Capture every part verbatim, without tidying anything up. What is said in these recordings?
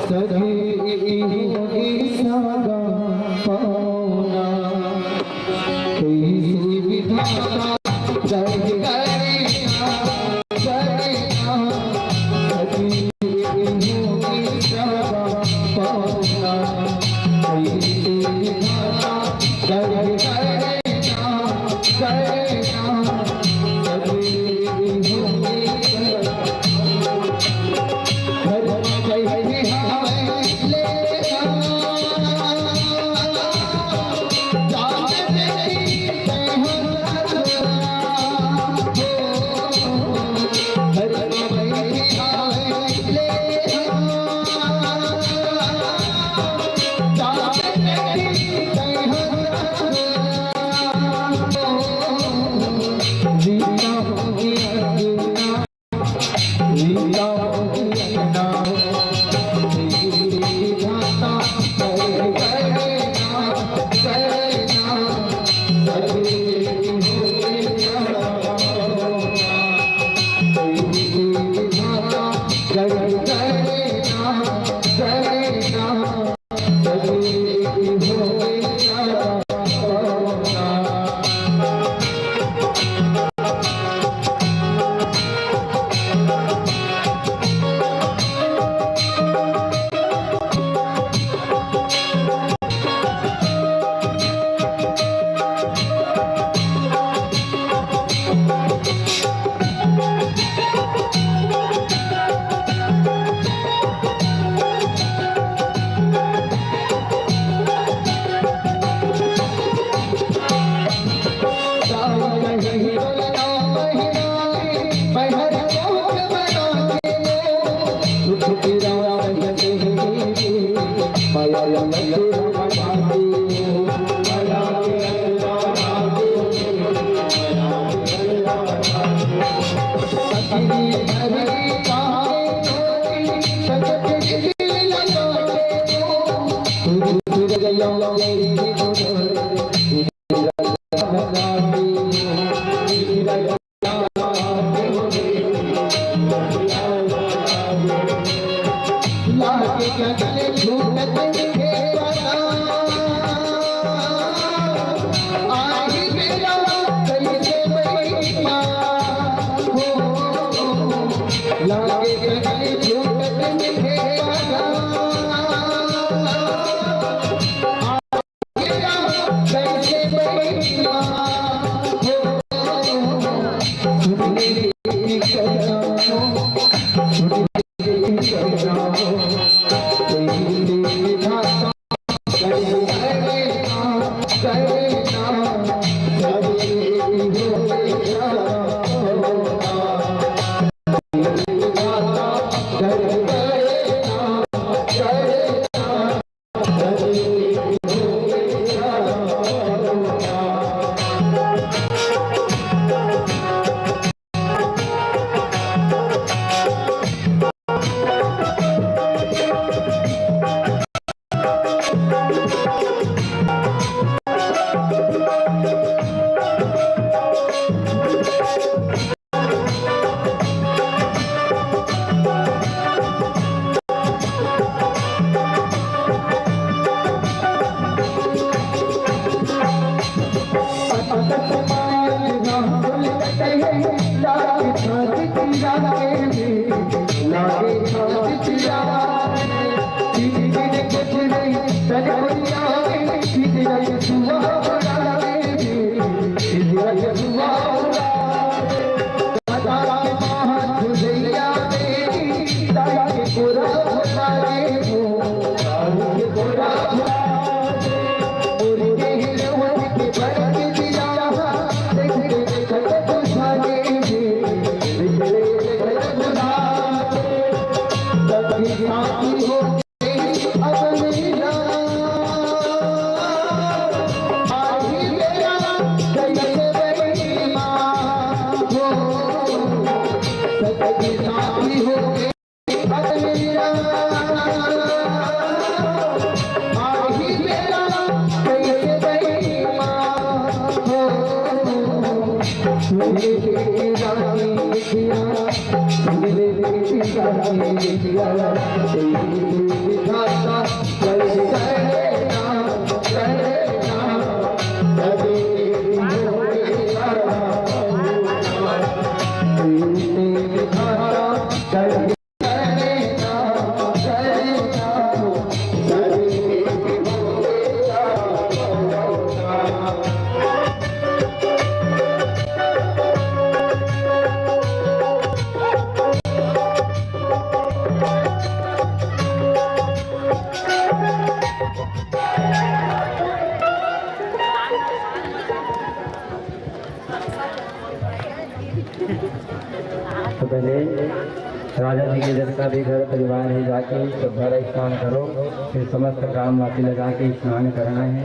सखी इहू ईसा गा पौना, कइसे विधाता दर्द करेना, करेना। सखी इहू ईसा गा पौना, कइसे विधाता दर्द करेना, करेना। सखी इहू ईसा राजा जी के जतका भी घर परिवार हे, जाके चौघरा स्नान करो, फिर समस्त ग्रामवासी ला जाके स्नान करना हे।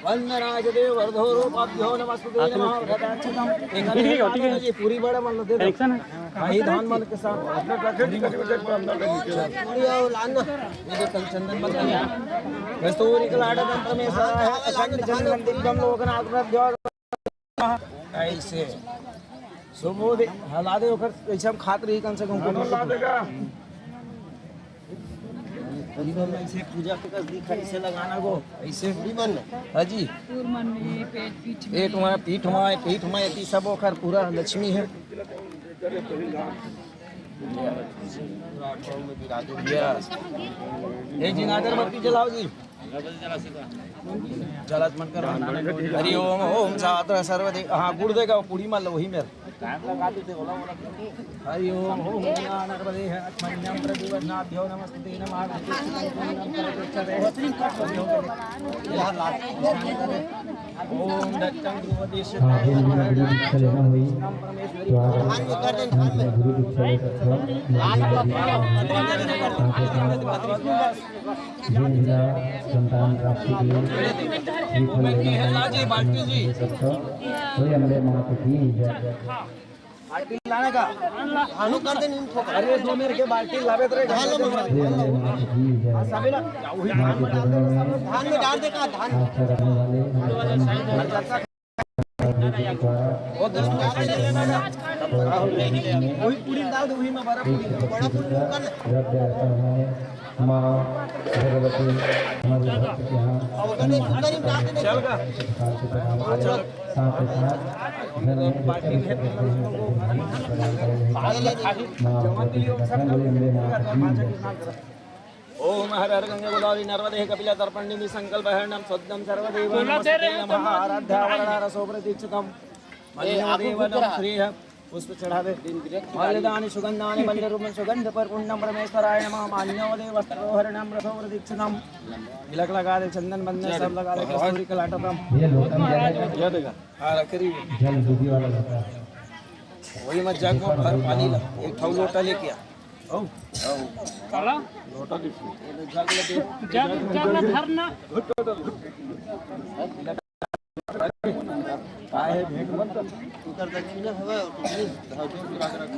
वंदनाय देव वर्धो रूपाभ्यो नमस्तुते नमः व्रताक्षतम। पूरी बड़ा मन लो दे दो। भाई धान मन के साथ। पूरी आओ लान ना। ये तो चंदन बन गया। कस्तूरी कलाटा तंत्र में सदा है। अखंड चंदन दिव्यम लोकनाथ प्रभ्यो। ऐसे। सुबोध, हला दे ओकर, ऐसे हम खात रही कम से कम। ऐसे पूजा के कस दिखा, ऐसे लगाना गो, ऐसे। हाँ जी। पेट में, पीठ में, पीठ में, एती सब ओकर पूरा लक्ष्मी है। ये जी, अगरबत्ती जलाओ जी। जलाचमन करो। हरि ओम, ओम सात्र सर्वदे-, हाँ, गुड़ देगा वो पूड़ी मान लो, वही मेर। हरि ओम, ओम ज्ञान सर्वदे है, मन्यम प्रतिपन्नाभ्यो नमस्ते नमः। ओम दत्तं गुरुपदेश हाँ, जिन जिन गुरु दीक्षा लेना हुई, तो आप गुरु दीक्षा ले सकते हो। जिन जिला संतान प्राप्ति के लिए श्रीफल लेना है, ले सकते हो। वही अम्बे माँ की जय। बाल्टी लाने का। धानो कर दे, नीम ठोक। अरे, दो मेरे के बाल्टी लावे तो रे। धान लो, महाराज। जय अम्बे माँ की जय। माँ के चरणों में धान में डाल दे का, धान। आस्था रखने वाले हम सभी को वही पूरी डाल दो, वही में बड़ा पूरी। बड़ा पूरी कर ना। द्रव्य अर्पण है। माँ भगवती हमारे भक्त के यहाँ और कहीं सुंदरी में डाल दे। चल का। प्रकार से प्रणाम करें। साथ ही साथ घर में जितने भी सदस्य हैं, सभी धार्मिक प्रणाम करें। माँ भगवती के दर्शन, बोले अम्बे माँ की जय। ओम हर हर गंगे गोदावरी नर्मदे कपिला तर्पण निमि संकल्प हरणम सद्दम सर्वदेव नमस्ते नमः आराध्या वरदा रसो प्रतीक्षितम। मन्यो देव नम श्री पुष्प चढ़ावे। माल्यदानि सुगंधानि मल्य रूपम सुगंध पर पुण्यम परमेश्वराय नमः। मान्यो देव वस्त्रो हरणम रसो प्रतीक्षितम। तिलक लगा दे, चंदन बंदन सब लगा दे, कस्तूरी कलाटतम। ये लोटन क्या है? क्या देगा? हाँ, रख रही है। जल डूबी वाला लोटा है। वही मत जाको, भर पानी ला, एक ठो लोटा लेके आ। काला? लोटा दे। जग, जग ला धरना। काय है भेंट मत कर।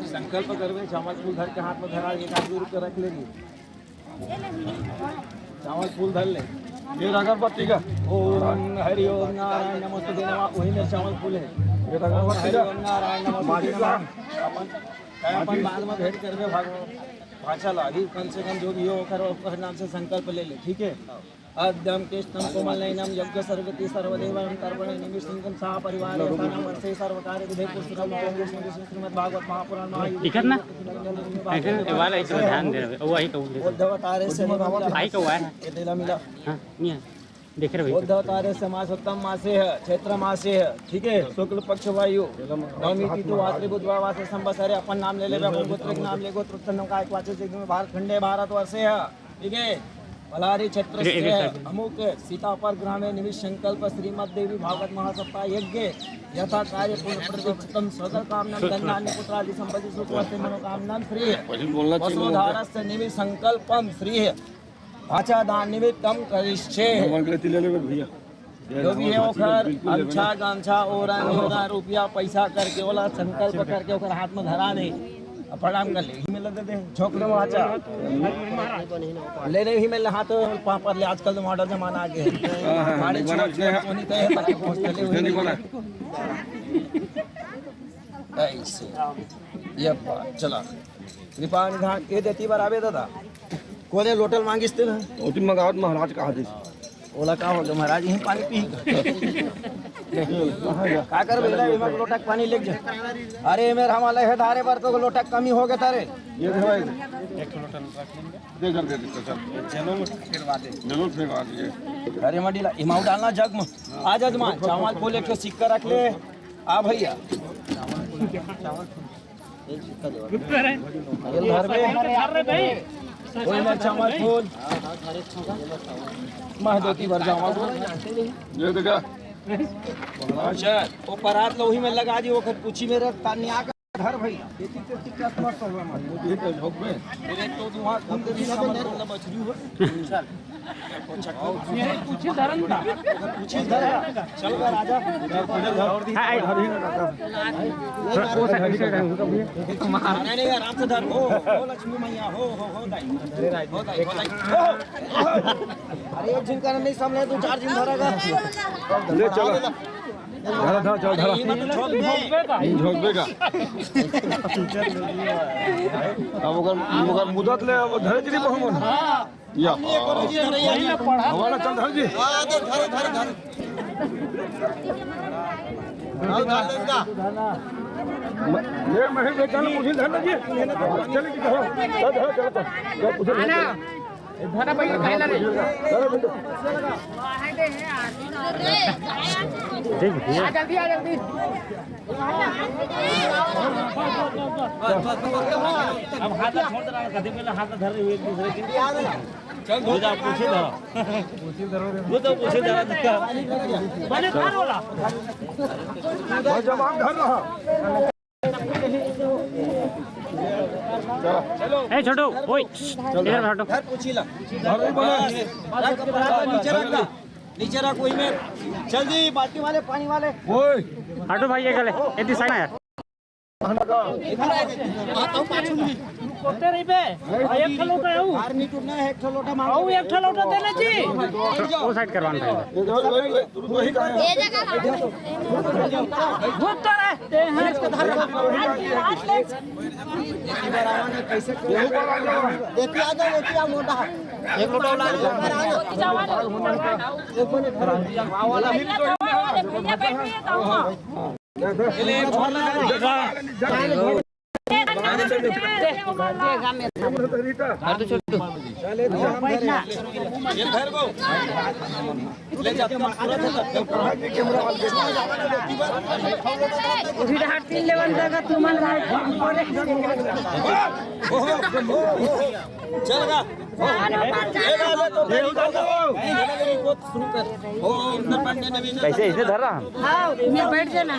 संकल्प करवे, चावल फूल धर के हाथ में धरा, एक आध रुपया रख लेगी। चावल फूल धर ले। ये अगरबत्ती का। ओम हरि ओम नारायण नमस्ते नमः, वही में चावल फूल है। ये अगरबत्ती का। ओम हरि ओम नारायण नमस्ते नमः। अपन, अपन बाद में भेंट करबे भाग-, भाषा ला। अभी कम से कम जो भी हो, ओकर, ओकर नाम से संकल्प ले ले, ठीक है? अद्यम केष्टम कोमल नयनम यज्ञ सर्वती सर्वदेव तर्पण निमिषिंगम सह परिवार स्थान वर्षे सर्व कार्य विधे पुस्तकम ओम विष्णु विष्णु श्रीमद् भागवत महापुराण महायुग इकर ना? ऐसे ना, वाला ऐसे ध्यान दे रहे, वो वही कहूँ दे। उद्धव तारे से आई का हुआ है? ये तेला मिला। हाँ, नहीं है। देख रहे भाई। उद्धव तारे से मासोत्तम मासे है, चैत्र मासे है, ठीक है, शुक्ल पक्ष वायु नवमी तिथि वात्री बुधवार वासे संवत्सरे अपन नाम ले लेबे, अपन गोत्र के नाम ले, गोत्र उत्पन्न का एक वाचे से भारत खंडे भारत वर्षे है। ठीक है, मलारी क्षेत्र से अमुक सीतापर ग्रामे निमिष संकल्प श्रीमद् देवी भागवत महासप्ताह यज्ञ यथा कार्य पूर्ण प्रतिष्ठितम सदर कामनम धन धान्य पुत्रादि संपत्ति सुख वस्तु मनोकामनम श्री वसुधारस्य निमिष संकल्पम श्री भाषा दान निमित्तम करिष्ये। भगवान के लिए तिले लेबे भैया। जो भी है ओखर अच्छा गांछा और रुपया पैसा करके ओला संकल्प करके ओकर हाथ में धरा दे, अब प्रणाम कर ले, ही में लग दे, झोंक दे वाचा। ले दे ही में हाथ पाँव पर ले, आजकल तो मॉडर्न जमाना आ गया है। हाँ, हाँ, हाँ, गाड़ी बना छुआ उसने, कोनी तो है, ताकि पहुँच ले उसने नहीं बना। ऐसे। ये बात चला। कृपा निधान के देती बराबर दादा। कोने लोटल मांगिस ते ना? ओटी मंगावत महाराज कहा दे। ओला का हो गया महाराज, यहीं पानी पी का? का कर बेटा, एमा लोटा के पानी लेके जा। अरे मेरे हमारे है धारे पर तो लोटा के कमी हो गया तारे। ये दे भाई। एक लोटा रख लेंगे। कर दे, चल। जरूर फेरवा दे। जरूर फेरवा दीजिए। अरे मडीला, इमाऊ डालना जग में। आ जजमान, चावल खोल, एक ठो सिक्का रख ले। आ भैया। ये धर बे। कोई ना चावल खोल। महदोती भर जावा। ये देखा। अच्छा, वो परात लोही में लगा दी, वो खत पूछी मेरे तानिया का। धर भैया, ये चीज से शिकायत मत करो हमारे। ये तो झोंक में। फिर एक तो वहाँ कम से कम मछली हो। चल। ये पूछी धरन था। पूछी धरन। चल बे राजा। हाँ, आई। वो साइड से उनका भी। नहीं, नहीं, आराम से धर। हो, हो, लक्ष्मी मैया, हो, हो, हो, दाई। हो, दाई, हो, दाई। हो। अरे, एक झिन का नहीं सामने, दो चार झिन धरेगा। ले चलो। धरा, धरा, चल, धरा। झोंकबे का। अब ओकर, ओकर मुदत ले, अब धरे चली बहुमन। या। हमारा चल, धर जी। ये मैं भी चल, मुझे धर लीजिए। चल, चल, चल, चल, चल, चल, चल। धरा भैया, खाई ला रे। ठीक है। आ, जल्दी, आ, जल्दी। अब हाथ छोड़ देना, कदे पहले हाथ धर रहे हुए एक दूसरे के। चल, वो जा, पूछे धरा। वो तो पूछे धरा। बने धर वाला। भाई, जब आप धर रहा। ए छोटू, ओए, इधर बैठो। धर, पूछी ला। धर, ऊपर। रख, ऊपर रख, नीचे रख ला। नीचे रख, वही में। जल्दी, बाल्टी वाले, पानी वाले। ओए। हटो भाई, ये गले, ये दिशा ना यार। आता हूँ, पाछू में। कोते रही बे? एक ठो लोटा है वो। बाहर नहीं टूटना है, एक ठो लोटा मांगो। आओ, एक ठो लोटा देना जी। वो साइड करवाना था। ये जगह। घुस तो रहे। देखिए, आ जाओ, देखिए, आ मोटा। एक लोटा उला लो। भैया बैठ रही है तो। चल गा। कैसे, इसने धर रहा? हाँ, मैं बैठ जाना।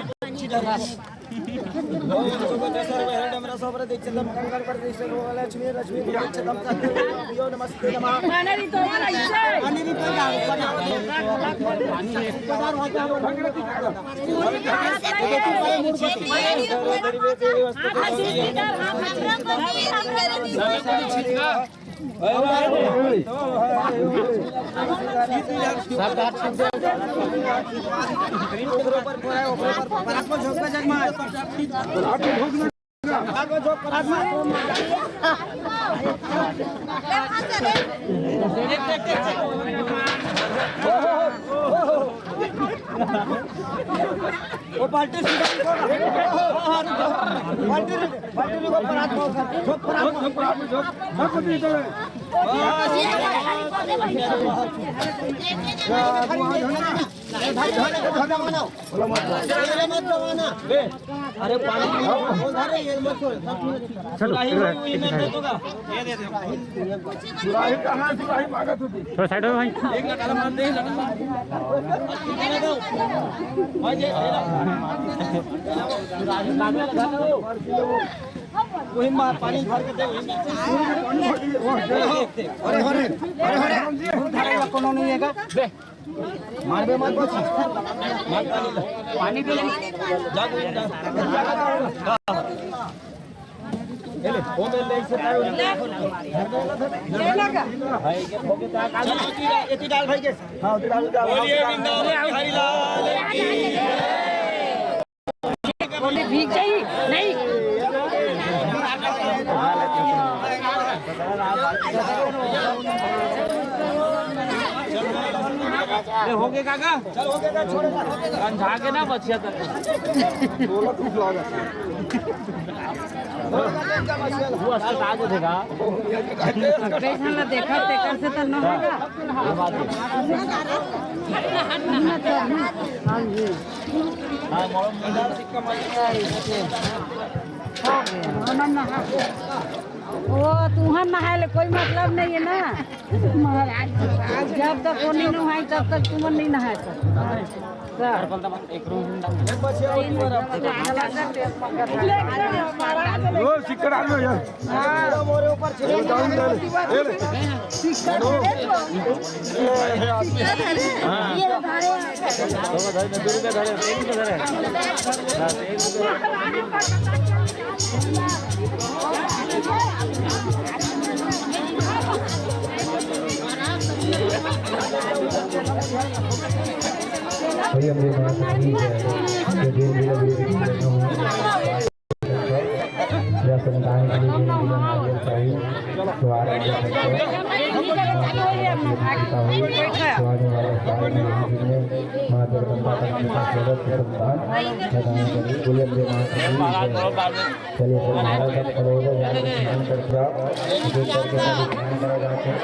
वो पार्टी सीधा निकल रहा। पार्टी, पार्टी निकल पर हाथ मारो। झोंक पर हाथ मारो। अरे पानी, अरे ये मत छोड़। चलो, चलो, ठीक है। थोड़ा साइड हो भाई। वही मार, पानी भर के दे, वही में। अरे, अरे, अरे, अरे, कोनो नहीं है का? मारबे मत बची। मार पानी दे। पानी दे। जा, जा, जा। बोले भीग जाई नहीं। अरे, हो गया काका? चल, हो गया, छोड़। कंधा के ना बचिया तक। वो अस्पताल जो देगा। पेशेंट ला देखा, तेकर से तो न होगा। हाँ, बात है। हाँ जी। हाँ, मॉडल मिला। हो गया। वो तुहर नहाए ले कोई मतलब नहीं है ना। महाराज, जब तक वो नहीं नहाई, तब तक तुम नहीं नहाए सकते। वो सिक्का डाल दो यार। ये डाउन डाल। ये ले। भैया, मेरे पास नहीं है। ये दिन भी लगी हुई है। या संतान के लिए भी नारियल चाहिए। तो आज हम देख सकते हैं। तो आने वाले साल में भी माँ जगदम्बा का कृपा स्वागत है संतान। प्रदान करिए। बोलिए, अम्बे माँ की जय। चलिए, संतान सब खड़े हो जाए, यहाँ पे स्नान करके आओ। जो करके सब स्नान करा जाते हैं।